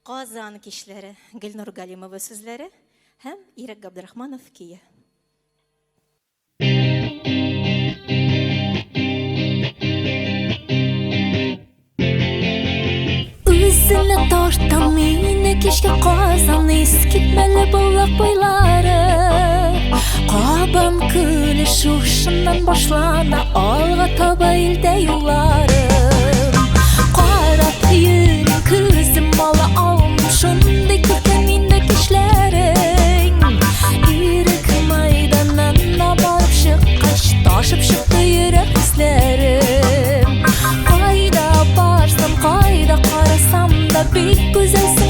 Казан кичләре, Гөлнур Галимова сүзләре һәм Ирек Габдрахманов көе. Үзенә тарта мине кичке Казан, искитмәле болак буйлары. Кабан күле шушыннан башлана, алга таба илдә юллары. Карап йөрим, күзем ала алмыйм, шундый күркәм инде кичләрең. Ирек майданына барып чыккач, ташып чыкты йөрәк хисләрем. Кайда барсам, кайда карасам да, бик гүзәлсең.